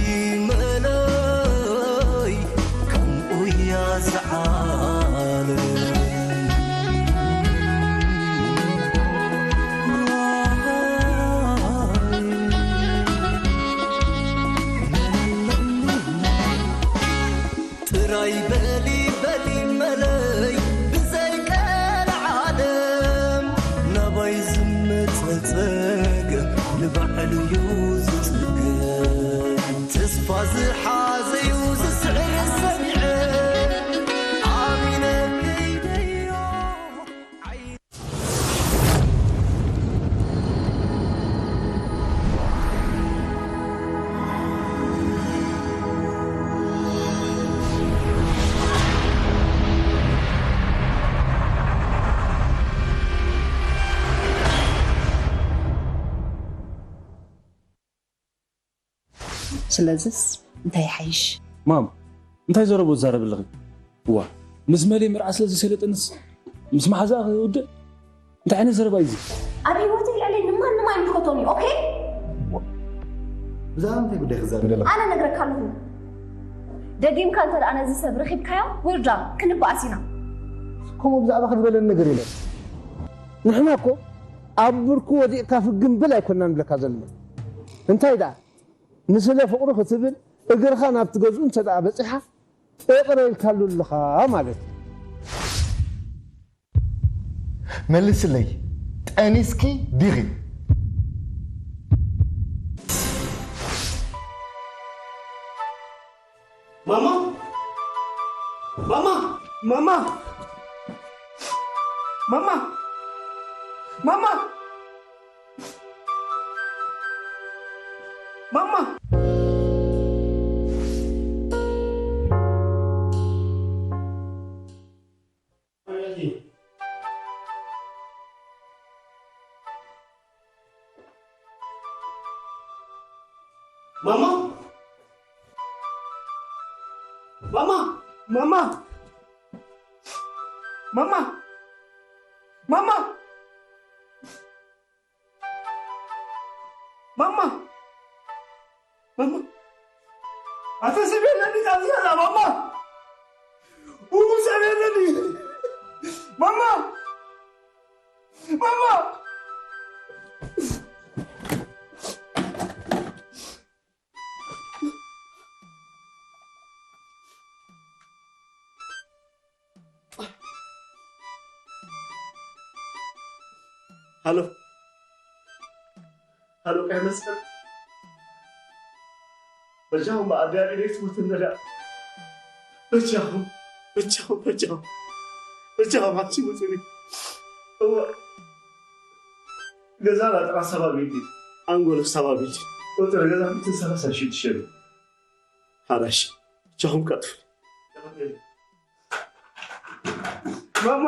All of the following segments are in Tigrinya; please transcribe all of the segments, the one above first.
ይመለይ ከምኡ እያ ዝዓለም። ጥራይ በሊ በሊ መለይ ብዘይ ቀልዓለም ናባይ ዝመጸጸግ ንባዕሉ እዩ ዝጽገ። ተስፋ ዝሓዘዩ ዝስዕር ሰሚዐ ኣሚነ ከይደዮ። ስለዝስ እንታይ ይሓይሽ? ማም እንታይ ዘረቦ ትዛረብ ኣለኺ? እዋ ምስ መሌ መርዓ ስለ ዝሰለጠንስ ምስ መሓዛኣ ከይውድእ እንታይ ዓይነት ዘረባ እዩ እዚ? ኣብ ህይወተይ ልዕለይ ንማንም ኣይምልከቶን እዩ። ኦኬ? ብዛዕባ እንታይ ጉዳይ ክዛረብ ደለኹ? ኣነ ነግረካ ኣለኹ። ደጊምካ እንተ ደኣ ነዚ ሰብ ረኺብካዮ ውርዳ ክንበኣስ ኢና። ከምኡ ብዛዕባኺ ዝበለኒ ነገር የለን። ንሕና እኮ ኣብ ብርኩ ወዲቕካ ፍግም ብል ኣይኮንና ንብለካ ዘለና። እንታይ ደኣ ንስለ ፍቕሩ ክትብል እግርኻ ናብቲ ገዝኡ እንተ ደኣ በጺሓ ይቕረ ኢልካሉ ኣለኻ ማለት እዩ። መልስለይ፣ ጠኒስኪ ዲኺ? ማማ! ማማ! ማማ! ማማ! ማማ! ማማ! ማማ! ማማ! ማማ! ማማ! ማማ! ማማ! ማማ! ኣታ ሰብ የለኒ ካብዚ ገዛ ማማ! ኡ ሰብ የለኒ! ማማ! ማማ! ሃሎ ሃሎ፣ ቀይ መስቀል በጃኹም፣ ብኣድያም ኢለይ ትሙት እንደዳ። በጃኹም በጃኹም በጃኹም በጃኹም፣ ኣቲ ሙትኒ። እወ ገዛና ጥራሕ ሰባቢልቲ፣ ኣንጎሎ ሰባቢልቲ። ቁፅሪ ገዛ ሚእትን ሰላሳ ሽዱሽተ እዩ። ሓራሽ በጃኹም ቀጥፉ። ማማ!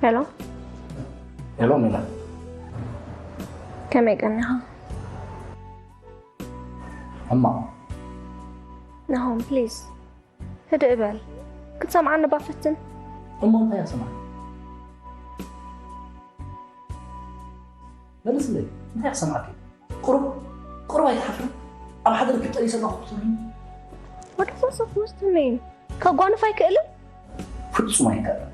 ሄሎ ሄሎ ሜላት፣ ከመይ ቀኒኻ? ሕማቕ። ናሆም፣ ፕሊዝ፣ ህድእ በል። ክትሰምዓኒ እባ ፈትን። እሞ እንታይ እያ ሰማዕ? መልስለይ፣ እንታይ እያ ሰማዕኪ? ቁሩብ ቁሩብ ኣይትሓፍርን? ኣብ ሓደ ርክብ ጠሊሰ ኣለኹ ክትብልኒ? What the fuck was to mean? ከጓንፍ ኣይክእልን? ፍጹም ኣይከኣልን።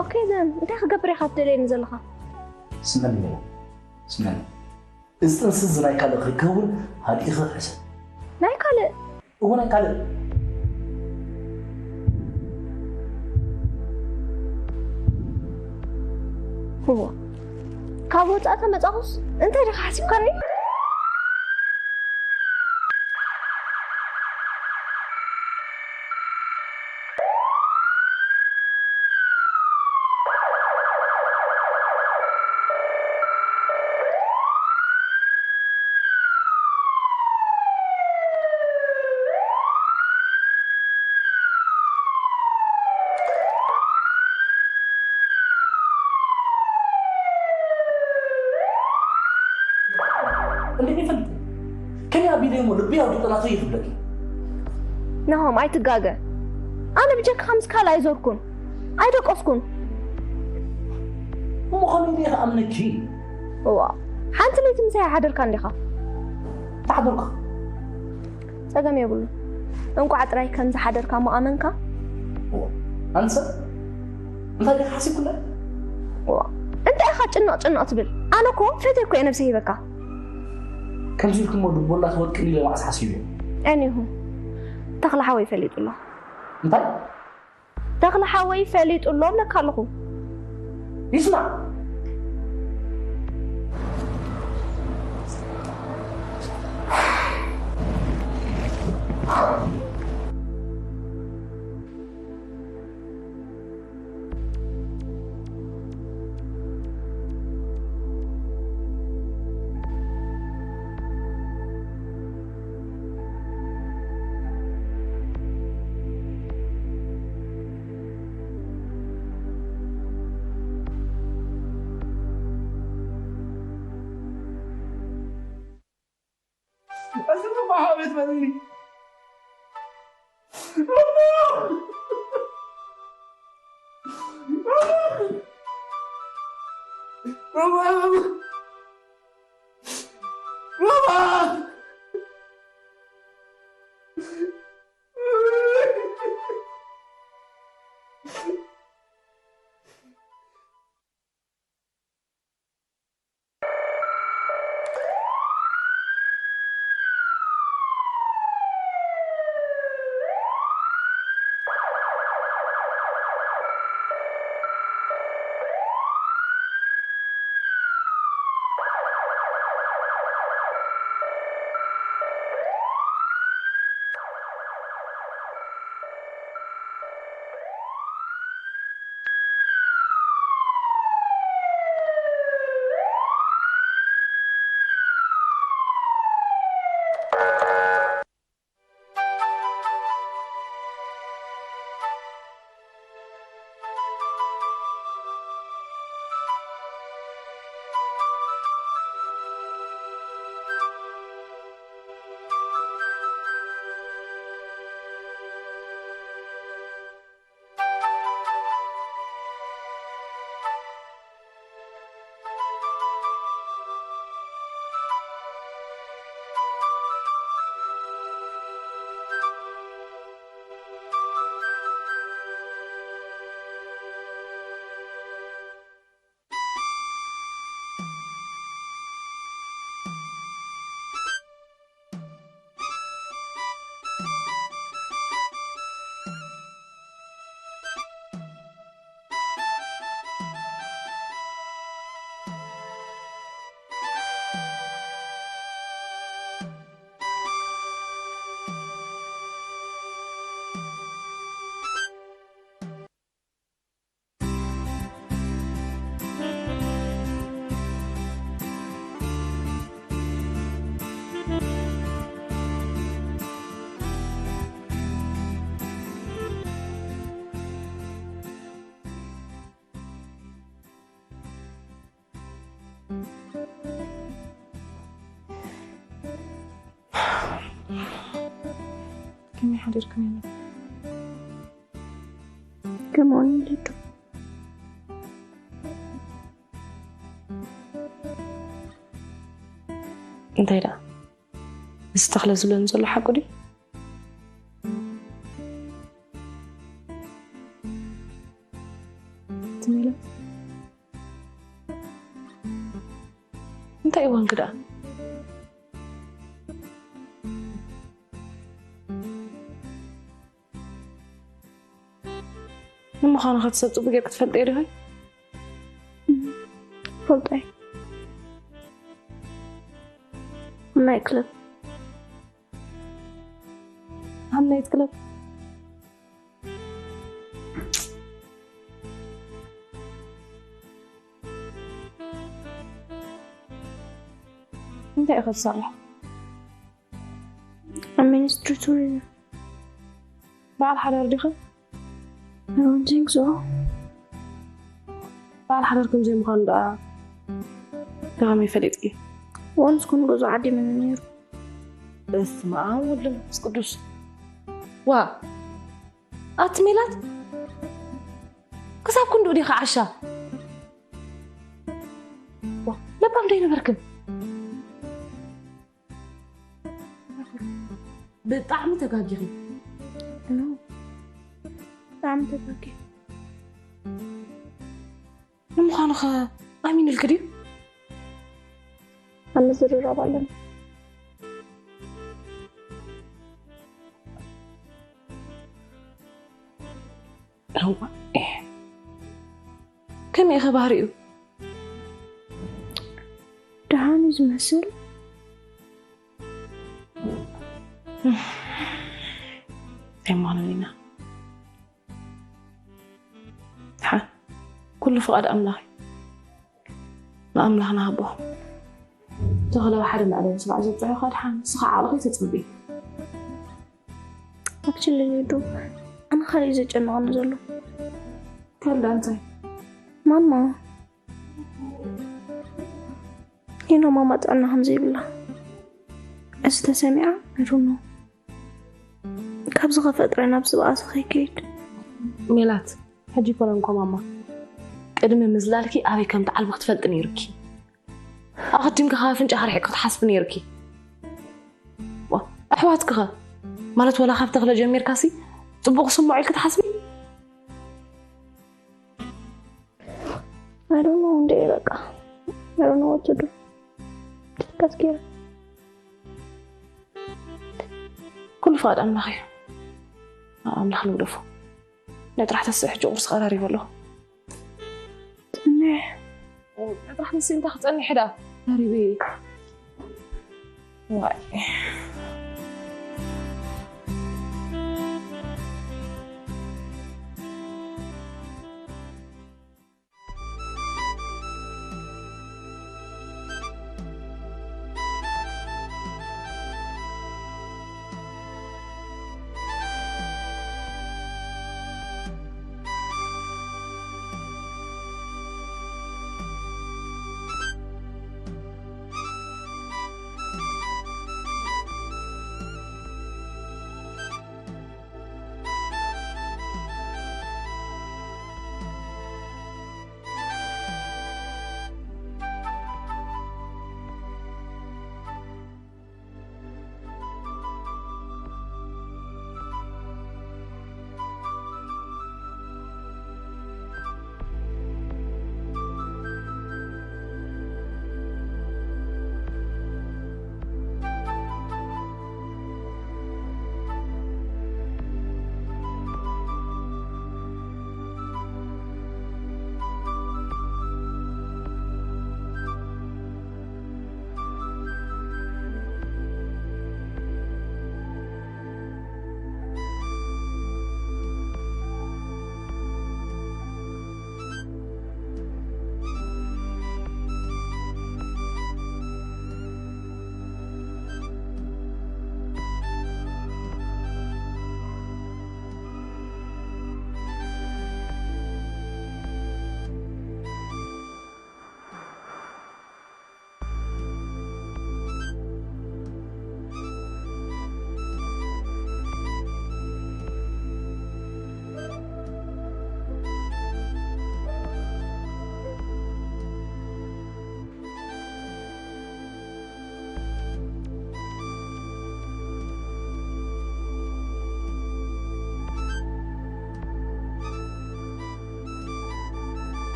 ኦኬ ዘን፣ እንታይ ክገብር ኢኻ ትደልየኒ ዘለኻ? ስመን እያ፣ ስመን። እዚ ጥንሲ እዚ ናይ ካልእ ከይከውን ሃዲእኺ ሕሰብ። ናይ ካልእ? እወ ናይ ካልእ። እዎ። ካብ ወጻኢ ተመጻኹስ እንታይ ዲኻ ሓሲብካኒ? እንዴት ይፈልጥ ከኛ ቢደሞ ልቢ ያው ዱቀናቶ ይፍለግ ናሆም ኣይትጋገ። ኣነ ብጀካኻ ምስ ካልእ ኣይዞርኩን ኣይደቀስኩን። እሞ ከመይ ኢለ ክኣምነኪ? እዋ ሓንቲ ለይቲ ምሳይ ሓደርካ እንዲኻ። ተሓደርኩ። ጸገም የብሉ። እንቋዕ ጥራይ ከም ዝሓደርካ ምኣመንካ። ኣንሰ እንታይ ዲኻ ሓሲብኩላ? እዋ እንታይ ኢኻ ጭንቕ ጭንቕ ትብል? ኣነ እኮ ፈትየ እኮ እየ ነብሰይ ሂበካ። ከምዚ ኢልኩሞ ልቦላ ትወድቅኒ ኢለ መዓስ ሓሲበ? ኣኒሁ ተኽለ ሓወይ ፈሊጡ ኣሎ። እንታይ? ተኽለ ሓወይ ፈሊጡ ኣሎ እብለካ ኣለኹ። ይስማዕ። ግሚ ሓዲርኩም የለን። ከምኡውን ልዱ እንታይ ደኣ፣ እዚ ተኽለ ዝብለኒ ዘሎ ሓቁ ድዩ? ትሜላ፣ እንታይ እዋንኪ ደኣ? ንምዃኑ ከ እቲ ሰብ ጽቡቕ ጌርኪ ትፈልጥዮ ዲኺ? ፈልጦ ናይ ክለብ ኣብ ናይት ክለብ እንታይ ኢኻ ትሰርሕ? ኣብ ሚኒስትሪ ቱሪዝም በዓል ሓዳር ዲኻ? I don't think so. በዓል ሓዳር ከም ዘይምዃኑ ደኣ ብኸመይ ፈሊጥኪ? ወንስ ኩን ገዛ ዓዲመኒ ነይሩ። በስመ ኣብ ወወልድ ወመንፈስ ቅዱስ። ዋ ኣቲ ሜላት፣ ክሳብ ክንድኡ ዲኻ ዓሻ? ዋ ለባም ዶ ኣይነበርክን? ብጣዕሚ ተጋጊኺ። No. ብጣዕሚ ተጋጊ ንምዃኑ ኸ ኣሚኑልኪ ድዩ? ኣነ ዝርራብ ኣለና። እዋ፣ ኤህ። ከመይ ኢኸ ባህሪኡ? ደሓን እዩ ዝመስል። ኣይማኖን ኢና። ደሓን ኩሉ ፍቓድ ኣምላኽ እዩ። ንኣምላኽ ንሃቦ። ተኽለ ሓደ መዕለቢ ስራዕ ዘብፅሑ ኸድሓን ንስኻ ዓቕልኺ ተፅቢ። ኣክቹሊ ሊዱ ኣነ ካልእ እዩ ዘጨንቐኒ ዘሎ። ከልዳ እንታይ? ማማ ሊኖ ማማ ጥዕና ከም ዘይብላ እዚ ተሰሚዓ። I don't know። ካብዚ ከፈጥረ ናብ ዝበኣሰ ከይከይድ። ሜላት ሕጂ ኮነ እንኮ ማማ ቅድሚ ምዝላልኪ ኣበይ ከም ትዓልቢ ክትፈልጢ ነይሩኪ። ኣቐዲምኪ ካብ ኣፍንጫ ርሒቂ ክትሓስቢ ነይሩኪ። ዋ፣ ኣሕዋትኪ ኸ ማለት ወላ ካብ ተኽለ ጀሚርካሲ ጽቡቕ ክስምዖ ኢልኪ ትሓስቢ? I don't know እንደ በቃ I don't know what to do። ዲስካስ ገይረ ኩሉ ፍቓድ ኣምላኽ እዩ። ኣብ ኣምላኽ ንግደፎ። ናይ ጥራሕ ተስእ ሕጂ ቁርሲ ቀራሪበ ኣለኹ። ጽንሕ ናይ ጥራሕ ተስእ እንታይ ክጸንሕ ዳ ተሪበ ዋይ።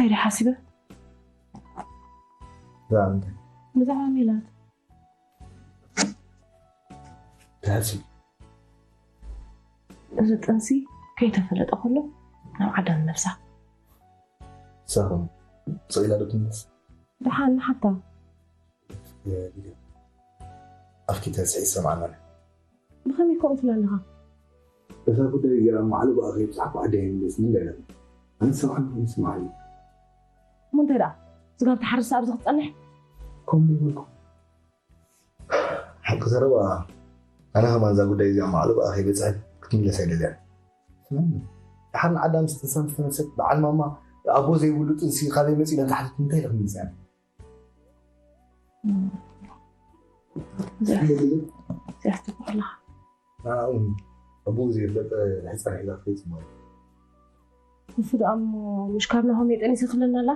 እንታይ ሓሲበ? ዛንተ ብዛዕባ ሜላት ተሐስብ እዚ ጥንሲ ከይተፈለጠ ከሎ ናብ ዓዳ ንመልሳ። ሳኹም ጽኢላ ዶ ትምለስ? ደሓን ንሓታ። ኣፍኪ ተስሒ ይሰማዕና። ብኸመይ ከምኡ ትብል ኣለኻ? እዛ ጉዳይ እዚኣ ማዕሉ ብኣ ከይብጻሕኩ ዓደይ ኣይምለስን ኢለ ኣለኹ። ኣነ ዝሰምዓኒ ይስማዕ እዩ። እሞ እንታይ ደኣ ስጋብ ትሓርስ ኣብዚ ክትጸንሕ? ከምኡ ይብልኩ ሓቂ ዘረባ ኣነ ከማን እዛ ጉዳይ እዚኣ ማዕሉ ብኣ ከይበጽሐት ክትምለስ ኣይደልያን። ስለምን? ደሓር ንዓዳ ምስ ጥንሳ ምስ ተመልሰት በዓል ማማ ኣቦ ዘይብሉ ጥንሲ ካበይ መጺኡ ኢላ ተሓትት እንታይ ኢለ ክምልስ እያ? እዚኣስ ትብለኻ ንዓኡ እውን ኣቦኡ ዘየፍለጠ ህፃን ሒዛ ክትወፅእ ማለት እዩ። ንሱ ደኣ እሞ ምሽ ካብ ናሆም የጠኒሰ ትብለና ኣላ?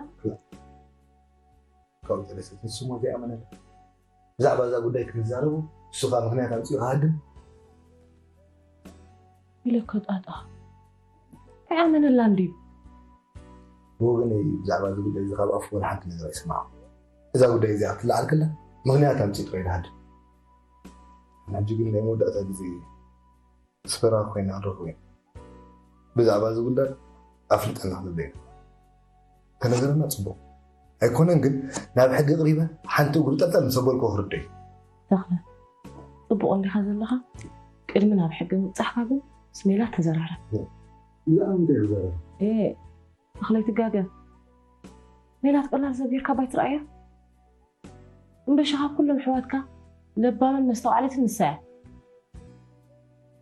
ካብኡ ጠለሰት ንሱ ሞ ዘይኣመነላ ብዛዕባ እዛ ጉዳይ ክንዛረቡ ንሱ ከዓ ምክንያት ኣምፅኡ ክሃድም ኢለካ ጣጣ ኣይኣመነላን ድዩ? ብወገነይ ብዛዕባ እዚ ጉዳይ እዚ ካብ ኣፉ ወላ ሓንቲ ነገር ኣይሰማዕኩ። እዛ ጉዳይ እዚኣ ክትለዓል ከላ ምክንያት ኣምፅኡ ጥራይ ድሃድም። ሕጂ ግን ናይ መወዳእታ ግዜ ስፈራ ኮይና ክንረኽቦ ኢና። ብዛዕባ እዚ ጉዳይ ኣፍልጠና ክንብል ኢና። ተነገረና ፅቡቕ ኣይኮነን፣ ግን ናብ ሕጊ ኣቕሪበ ሓንቲ እግሩ ጠልጠል ምስ ኣበልክዎ ክርዶ እዩ። ተኽለ፣ ፅቡቕ እንዲኻ ዘለኻ። ቅድሚ ናብ ሕጊ ምብፃሕካ ግን ምስ ሜላት ተዘራረብ። ብዛዕባ ምንታይ ክዛረብ? ኤ፣ ተኽለ ኣይትጋገ። ሜላት ቀላል ሰብ ጌርካ ባይትረኣያ። እምበሻ ካብ ኩሎም ኣሕዋትካ ለባምን መስተውዓሊትን ንሳ እያ።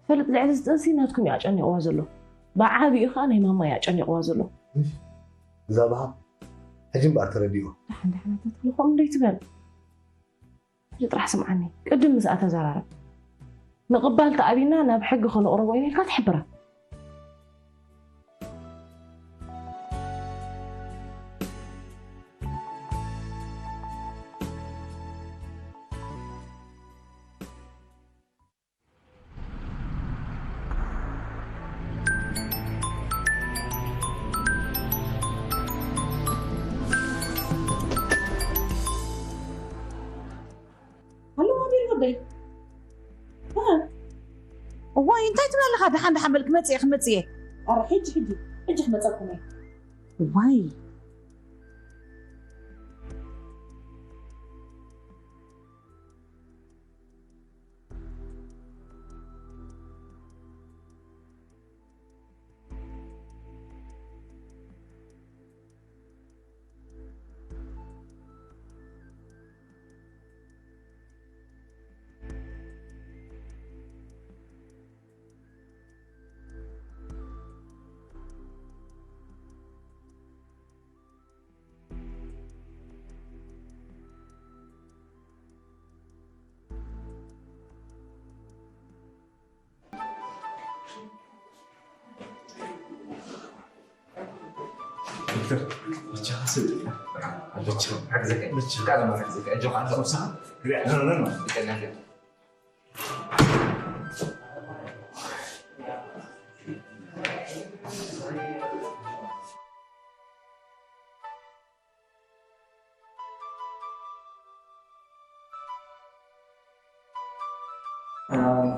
ትፈልጥ ልዕሊ እዚ ጥንሲ ናትኩም እዩ ኣጨኒቕዋ ዘሎ። ብዓቢኡ ኸዓ ናይ ማማ እዩ ኣጨኒቕዋ ዘሎ። እዛ ብሃ ሕጂ እምበኣር ተረዲኡ። ደሓን ደሓን ኣታ ተኽለ ከምኡ እንዶ ኣይትበል። ሕጂ ጥራሕ ስምዓኒ። ቅድም ምስኣ ተዘራረብ። ምቕባል ተኣቢና ናብ ሕጊ ከነቕርቦ ኢና ኢልካ ትሕብራ። ኣለዋ ቤል ወደይ። እ፣ እዋይ እንታይ ትብል ኣለኻ? ደሓን ደሓን በል ክመጽእ እየ ክመጽእ እየ። ኣረ ሕጂ ሕጂ ሕጂ ክመጸኩም እየ። እዋይ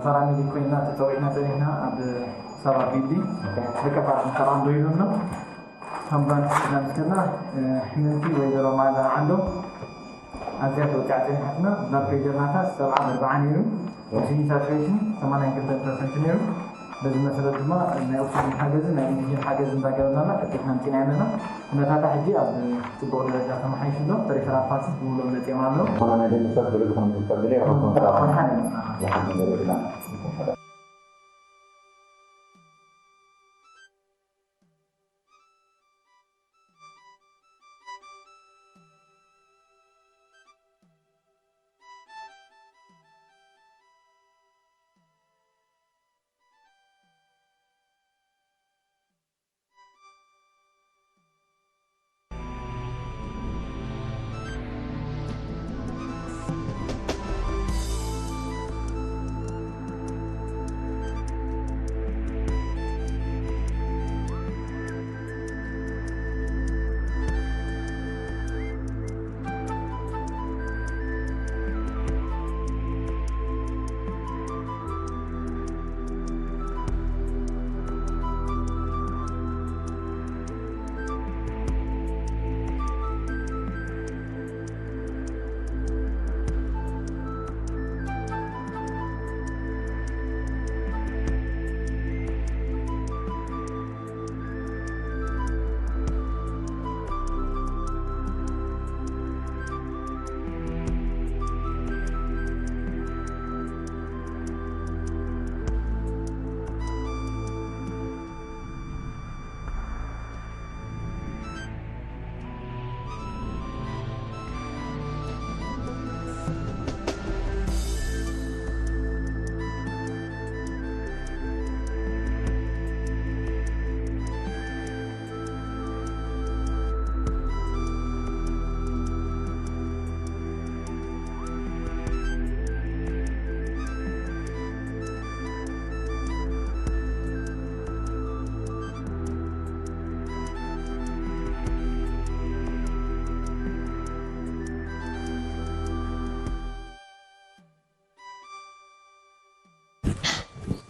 ፓራሜዲክ ኮይና ተፀዊዕና ፀኒሕና ኣብ ሳባ ቢልዲንግ ደቂ ፓራሜዲክ ተራ እንዶ ኢሉና ኣምቡላንስ ሒዝና ምስ ከድና ሕምምቲ ወይዘሮ ማዛ ዓንዶም ኣዝያ ተወቂዓ ፀኒሓትና። ብላድ ፕሬሸር ናታ ሰብዓን ኣርብዓን ነይሩ። ኦክሲጅን ሳቹሬሽን ሰማንያን ክልተን ፐርሰንት ነይሩ። በዚ መሰረት ድማ ናይ ኦክሲጅን ሓገዝን ናይ ኢንፊውዥን ሓገዝ እንዳገበርናላ ቀልጢፍና ኣምፂእና ኣለና። ኩነታታ ሕጂ ኣብ ፅቡቕ ደረጃ ተመሓይሹ ኣሎ። ሪፈራል ፓስስ ብምሉኦም መፂኦም ኣለዉ። ዝኾነ ናይ ደም ምፍሳስ ገለ ዝኾነ ምፍሳስ ገለ ኣይረኸብኩን። ሰላም። ደሓን እዩ። ደሓን ነገር የብላን።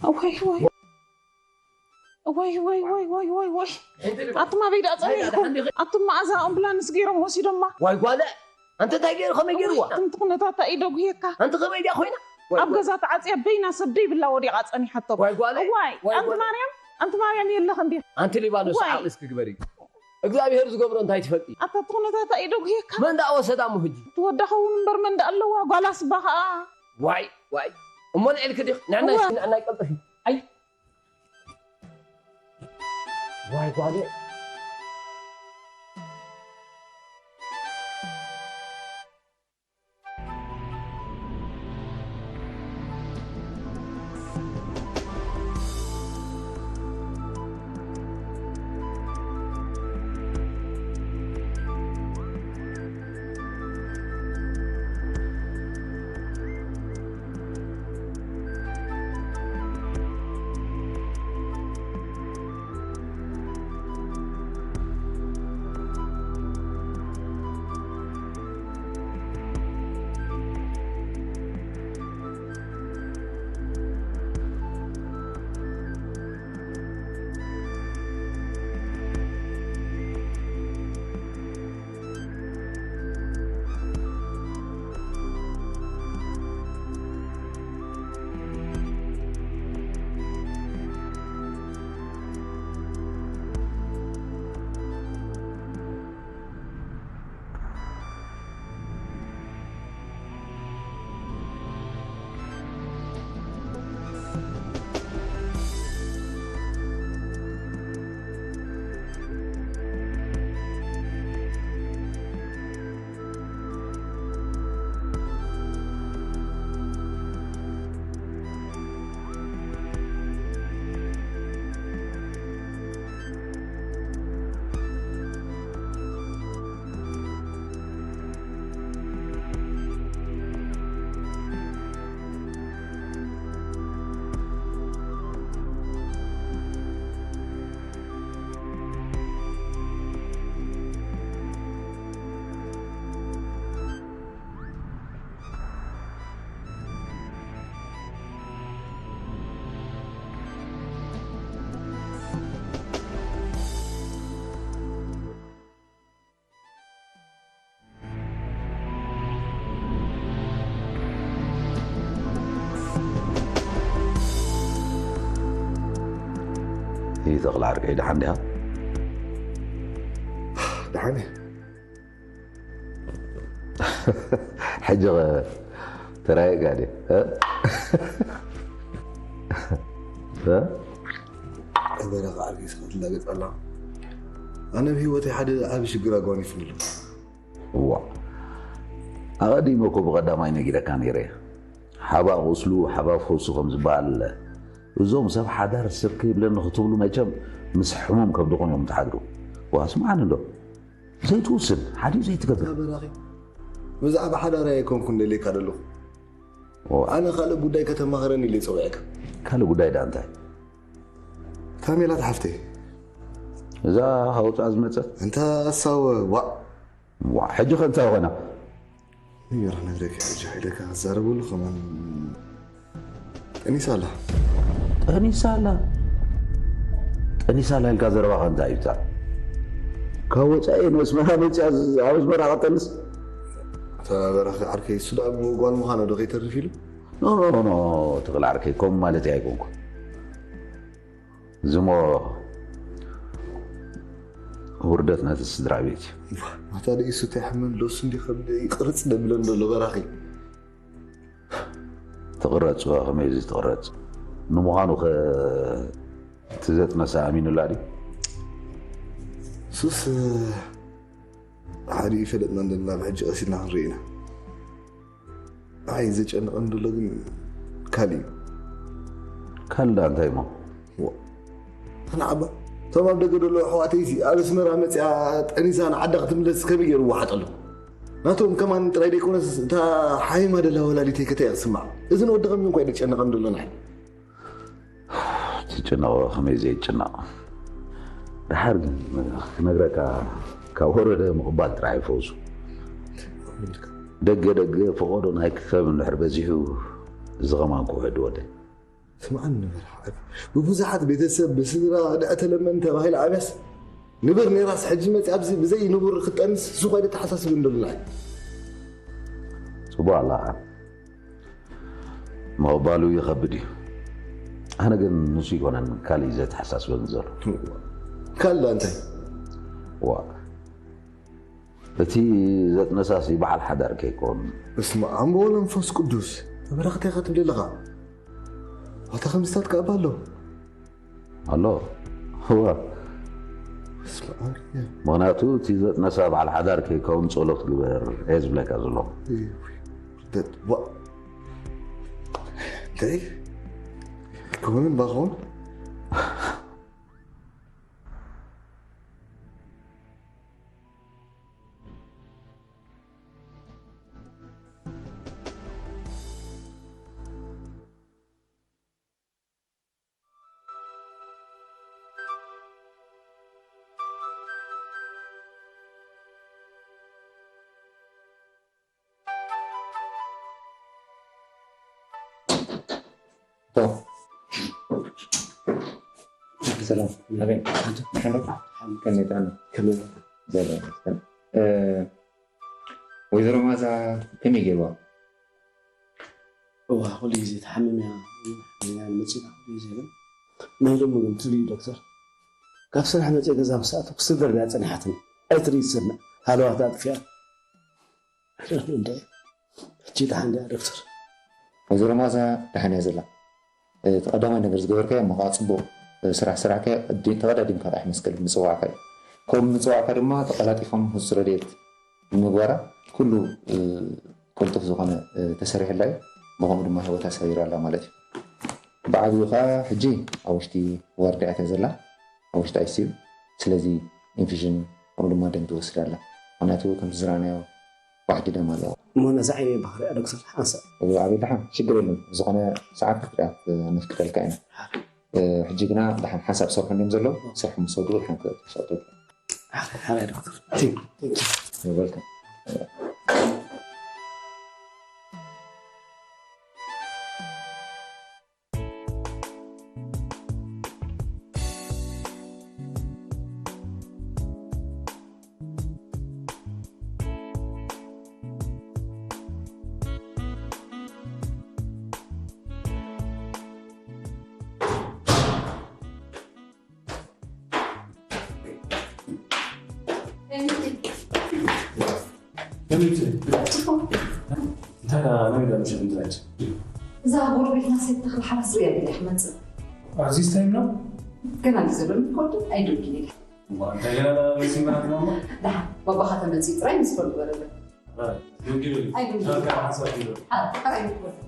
ወይ ወይ ወይ ወይ ወይ ወይ ወይ ኣቱም ኣበይ ደኣ ጸኒሕኩም? ኣቱም መኣዛ ኣምቡላንስ ገይሮም ወሲዶማ። ዋይ ጓለ፣ ኣንተ እንታይ ገይሩ ከመይ ገይርዋ? ኣቱም ትኹነታታ ኢደጉየካ። ኣንቲ ከመይ ድያ ኮይና? ኣብ ገዛ ተዓጽያ በይና ሰብ ደይብላ ወዲቓ ጸኒሓቶም። ዋይ ጓለ፣ ዋይ ኣንቲ ማርያም፣ ኣንቲ ማርያም የለኽን ድያ? ኣንቲ ሊባኖስ ዋይ። ዓቕሊ እስኪ ግበሪ። እግዚኣብሔር ዝገብሮ እንታይ ትፈልጢ? ኣታ ትኹነታታ ኢደጉየካ። መን ደኣ ወሰዳ እሞ ሕጂ? ትወዳ ኸውን እምበር መን ደኣ ኣለዋ? ጓላ ስባ ኸኣ። ዋይ ዋይ። እሞ ንዕልኪ ዲኽ? ንዕናይ እዋ። እስኪ ንዕናይ ቀልጥፊ። ኣይ። ዋይ ጓለ። ይህ ተኽለ ዓርከይ ደሓን ዲኻ? ደሓን እየ። ሕጂ ኸ ተራየጋ ድየ? እ? እ? በረኻ ዓርከይ ስኻ ትላገጽ ኣላ። ኣነ ብህይወተይ ሓደ ዓቢ ሽግር ኣጓኒፉኒ ኣሎ። እዋ። ኣቐዲመ እኮ ብቐዳማይ ነጊረካ ነይረ። ሓባ ቁስሉ፣ ሓባ ፈውሱ ከም ዝበሃል፣ እዞም ሰብ ሓዳር ሰብ ከይብለኒ ክትብሉ መቸም ምስ ሕሙም ከብድኹም እዮም ትሓድሩ። እዋ፣ ስምዓኒ እንዶ። ዘይትውስን፣ ሓዲኡ ዘይትገብር። እዛ በራኺ፣ ብዛዕባ ሓዳር ኣይኮንኩን ደልየካ ዘለኹ። እዋ። ኣነ ካልእ ጉዳይ ከተማኽረኒ ኢለ ጸዊዐካ። ካልእ ጉዳይ ደኣ እንታይ? እታ ሜላት ሓፍተይ። እዛ ካብ ወጻኢ ዝመጸት? እንታ ኣሳወ፣ ዋእ። ዋ፣ ሕጂ ከ እንታይ ኾና? ንገር ነግረካ ሕጂ ሓይለካ ክዛረበሉ ከማን ጠኒሳ ኣላ። ጠኒሳ ኣላ? ጠኒሳ ኣላ ኢልካ ዘረባኻ እንታይ እዩ? ካብ ወጻኢ ንኣስመራ መጽያ ኣብ ኣስመራ ቀጠልስ? እታ በራኺ ዓርከይ እሱ ደኣ ጓል ምዃና ዶ ከይተርፍ ኢሉ? ኖ፣ ኖ፣ ኖ፣ ተኽለ ዓርከይ፣ ከምኡ ማለት ኣይኮንኩን። ዝሞ ውርደት ናቲ ስድራ ቤት እዩ። ናታ ደቂሱ እንታይ ሕመም ሎስ እንዲ ከብደ ይቕርጽ ደብለን ዘሎ በራኺ። ትቕረጽ፣ ከመይ እዚ ትቕረጽ? ንምዃኑ ኸ እቲ ዘጥነሳ ኣሚኑላ ድዩ? ሱስ፣ ሓደ ይፈለጥና እንደና ብሕጂ ቀሲልና ክንርኢ ኢና። ኣይ፣ ዘጨንቐን ዘሎ ግን ካልእ እዩ። ካልእ ደኣ እንታይ እሞ? ዎ። ኣነ ዓባ፣ እቶም ኣብ ደገ ዘለዉ ኣሕዋተይሲ ኣብ ኣስመራ መጺኣ ጠኒሳ ንዓዳ ክትምለስ ከመይ ገይሩ ይወሓጠሉ? ናቶም ከማን ጥራይ ደይኮነስ እታ ሓይማ ደላ ወላዲተይ ከ እንታይ እያ ክትስማዕ? እዚ ንወዲ ከመይ እንኳ እዩ ዘጨንቐን ዘሎ ንዓይ። ትጭነቕ ከመይ ዘይጭነቕ። ደሓር ግን ክነግረካ ካብ ወረደ ምቕባል ጥራሕ እዩ ፈውሱ። ደገ ደገ ፈቐዶ ናይ ክከብ እንድሕር በዚሑ እዚ ኸማን ክውሕድ ወደ። ስምዓኒ ንበር ሓፍ፣ ብብዙሓት ቤተሰብ ብስድራ ድኣ ተለመን ተባሂላ ኣብያስ ንበር ነይራስ፣ ሕጂ መፂ ኣብዚ ብዘይ ንቡር ክትጠንስ ስኳ ተሓሳስብ እንደሉና። ጽቡቕ ኣላ። ምቕባሉ ይኸብድ እዩ። ኣነ ግን ንሱ ይኮነን ካልእ እዩ ዘተሓሳስበኒ ዘሎ። ካልእ እንታይ? ዋ፣ እቲ ዘጥነሳሲ በዓል ሓዳር ከይኮን። በስመ ኣብ ወወልድ ወመንፈስ ቅዱስ። በረኸት ኢኻ ትብል ኣለኻ። ዋታ ከምዝታት ከኣባ ኣሎ። ኣሎ። እዋ። በስመ ኣብ። ምኽንያቱ እቲ ዘጥነሳ በዓል ሓዳር ከይከውን ጸሎት ግበር እየ ዝብለካ ዘለኹ። ውርደት። ዋ። እንታይ? ክኸውን ባኸውን? ሰላም ኣቤል፣ ሓንቱ ሓንቱ ከመይ ጥዕና? ከመይ? ዘለ ይመስገን። እ፣ ወይዘሮ ማዛ ከመይ ገይርዋ? እዋ ኩሉ ግዜ ትሓምም እያ። እያ መፂና ኩሉ ግዜ ግን ናይ ሎሚ ግን ትርኢ ዶክተር፣ ካብ ስራሕ መፂአ ገዛ ምስ ኣተኩ ስደር እያ ፀኒሓትኒ። ኣይትርኢ ትሰምዕ፣ ሃለዋት ኣጥፊኣ። ሕጂ ደሓን ድያ ዶክተር? ወይዘሮ ማዛ ደሓን እያ ዘላ። እቲ ቀዳማይ ነገር ዝገበርካዮ እሞ ከዓ ፅቡቅ ስራሕ ስራሕካዮ፣ ተቀዳዲምካ ጥራሕ መስቀል ምፅዋዕካ እዩ። ከምኡ ምፅዋዕካ ድማ ተቀላጢፎም ህፁፅ ረድኤት ብምግባራ ኩሉ ቅልጡፍ ዝኾነ ተሰሪሕላ እዩ። ብከምኡ ድማ ህይወታ ሰይራ ኣላ ማለት እዩ። ብዓብዩ ከዓ ሕጂ ኣብ ውሽጢ ዋርድያ እያ ዘላ፣ ኣብ ውሽጢ ኣይሲዩ። ስለዚ ኢንፊዥን ከምኡ ድማ ደም ትወስድ ኣላ። ምክንያቱ ከምቲ ዝረኣናዮ ዋሕዲ ደም ኣለዎ። እሞ ነዚ ዓይነይ ባህርያ ዶክተር ሓንሳብ። እዎ ኣቤል ደሓን ሽግር የለን፣ ብዝኾነ ሰዓት ክትሪኣ ነፍቅደልካ ኢና። ሕጂ ግና ደሓን ሓንሳብ ሰርሑ እንዲም ዘለዉ፣ ስርሑ ምስ ወድኡ ደሓን ክሰጠልካ። ሓራይ ዶክተር። Welcome. እንታይ ናይ ዳ ምሸት ምድራጅ? እዛ ጎረቤትና ሴት ተኽሊ ሓራስ ሪኣ ቢላ ክመፅእ። ኣብዚ ስታይም ነው? ገና ግዜ በልምትኮዱ ኣይደውጊ። እንታይ ገና መሲመራት ማማ? ደሓን ባባኻ ተመፅእ ጥራይ ምስ ፈልጉ በለለ። ደውጊ በል። ኣይደውጊ። ሓንሳብ ይበል። ሓ- ሓ-